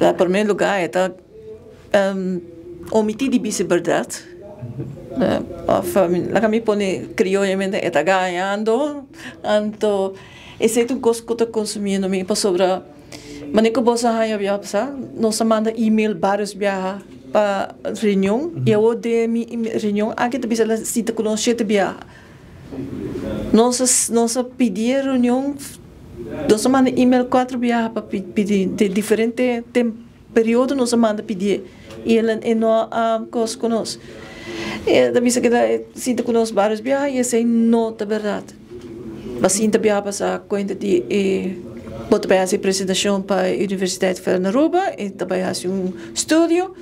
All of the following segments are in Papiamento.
Na promé lugá e ta omití di bisa bèrdat. Òf laga mi pone krioyamente e ta gañando. Anto esei ta un kos ku ta konsumiendo mi pasobra manera ku boso a haña biaha pasá nos a manda email bários biaha pa reunion i awor den mi reunion aki ta bisa sinta ku nos shete biaha. Nos nos a pidi e reunion, nos a manda email cuatro biaha pa pidi den diferente tem periodo nos a manda pidié y el e no a cos cu nos. E ta bisa cu e sinta cu nos varios biaha y esey no ta berdad. Ba sinta biaha pasa cuenta di e bo ta bay haci presentacion pa e Universiteit van Aruba e ta bay haci un studio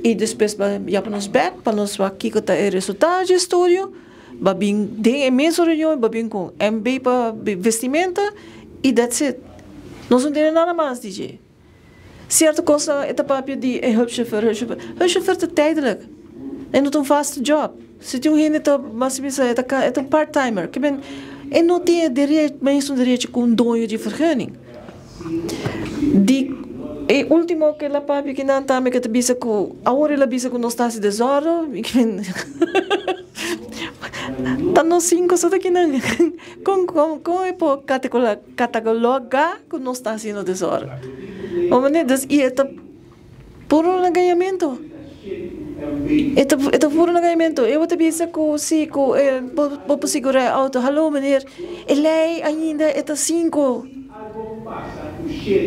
y despues ba yama nos bek pa nos wak kico ta e resultado dje studio. Ba bin den e mesun reunion ba bin ku MB pa vestimenta y that's it. Nos no tene nada mas di dje. Cierto cosnan e ta papia di e hulpchauffeur, hulpchauffeur. Hulpchauffeur ta tijdelijk. E no ta un vaste job. Si tin un hende ta mas bisa e ta e ta un part timer. Ke men e no tin e derecho mesun derecho ku un doño di vergunning. Di e ultimo ke el a papia kinan tambe ke ta bisa ku awor el a bisa ku nos ta hasi desòrdu ta nos sinku so ta kinan kon kon kon e por kategologa ku nos ta hasiendo desòrdu bo manera dus i e ta puro na gañamentu e ta e ta puro na gañamentu e bo ta bisa ku si ku e bo bo por sigurá e outo haló meneer e lei ainda e ta sinku.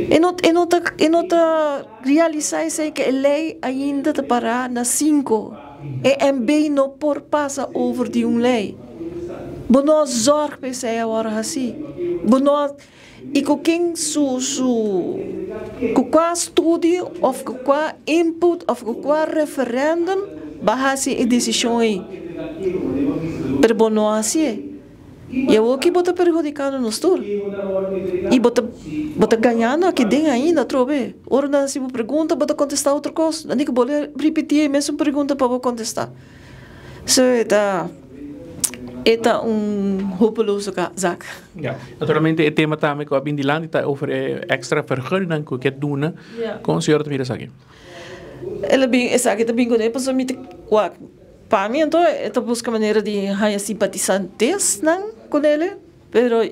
E no e no ta e no ta realisá esei ke e lei ainda ta pará na sinku. E MB no por pasa over di un lei. Bo no a zòrg pa esei a wòrdu hasí. Bo no a i ku ken su su ku kua studio òf ku kua input òf ku kua referèndum bo a hasi e desishon ei. Pero bo no a hasié. I awor ki bo ta perhudikando nos tur? I bo ta bo ta gañando aki den ainda atrobe. Ora nan hasi bo pregunta bo ta kontestá otro kos. Nan di ku bo lo ripití e mesun pregunta pa bo kontestá. So e ta e ta un hopeloso zak. Ya. Naturalmente e tema tambe ku a bin dilanti ta over e extra verguningnan ku ke duna. Kon señora ta mira esaki? El a bin esaki ta bin kuné pasobra mi ta wak. Pa mi anto e ta buska manera di haña simpatisantesnan ku nele, pero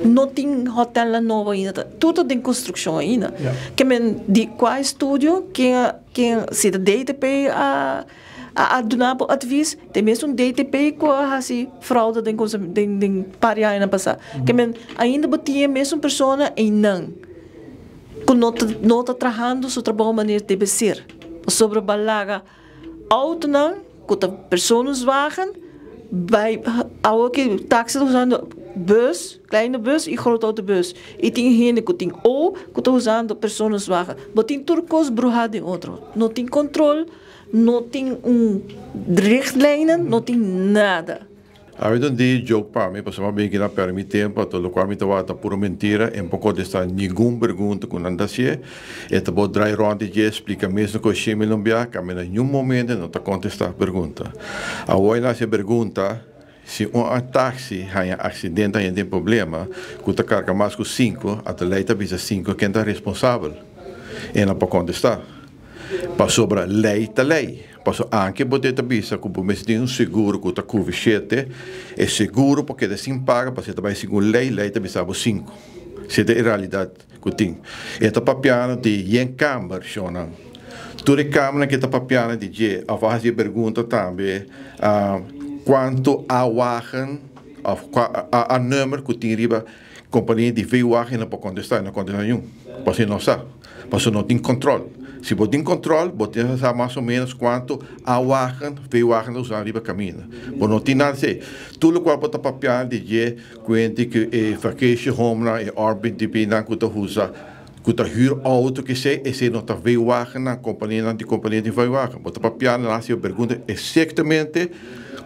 no tin hotelnan nobo ainda, ta tur ta den konstrukshon ainda. Ke men di kua estudio, ken a ken si ta DTP a a duna bo advis, ta e mesun DTP ku a hasi fraude den den den par di añanan pasá. Ke men ainda bo tin e mesun persona einan ku no ta no ta trahando su trabou manera debe ser, pasobra bo a laga. Autonan ku ta personenswagen bai awor ki taxi ta usando bus, kleine bus i grote autobus i tin hende ku tin o ku ta usando personenswagen. Bo tin tur kos bruhá den otro. No tin kontrol, no tin un richtlijnen, no tin nada. Awe ta un dia joke pa mi, pasobra mi a bin aki na pèrdè mi tempu, anto lokual mi ta wak ta puro mentira, e no por kontestá ningun pregunta ku nan ta hasié. E ta por drai rònt di dje, splika mesmu ku shemi lo bia, kambia na niun momento e no ta kontestá pregunta. Awor e na hasi e pregunta, si un taxi haña aksidente, haña den problema, ku ta karga mas ku sinku, anto lei ta bisa sinku ken ta responsabel? E no por kontestá, pasobra lei ta lei. Pasobra anke bo ta bisa ku bo mester tin un seguro ku ta kubri shete, e seguro por keda sin paga pasobra e ta bai segun lei, lei ta bisa bo sinku. Si ta e realidat ku tin. E ta papiando di yen kamber, shonnan. Tur e kambernan ke ta papiando di dje òf a hasi e pregunta tambe kuantu A-wagen òf kua A-nummer ku tin riba Kompania di VUAG no por kontestá, e no kontestá niun, pasobra e no sa, pasobra no tin kòntròl. Si bo tin kòntròl, bo tin sa mas o ménos kuantu A-wagen, V-wagen ta usa riba kaminda. Bo no tin nada esei. Tur lokual bo ta papia di dje kuenti ku e vacation homenan, e Airbnb-nan ku ta usa, ku ta hür outo ku esei, esei no ta V-wagennan, kompanianan di kompania di V-wagen. Bo ta papia nan hasi e pregunta eksaktamente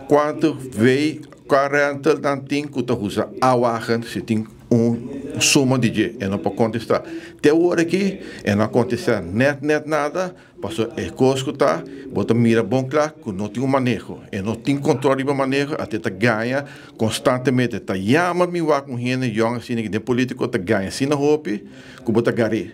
kuantu V. Kua rental nan tin ku ta usa A-wagen si tin un suma di dje? E no por kontestá. Te awor aki e no a kontestá nèt nèt nada, pasobra e kos ku ta, bo ta mira bon kla ku no tin un maneho. E no tin kontrol riba maneho, ate ta gaña konstantemente. Ta yama mi wak un hende yòn asina den polítiko ta gaña asina hopi ku bo ta gar'é.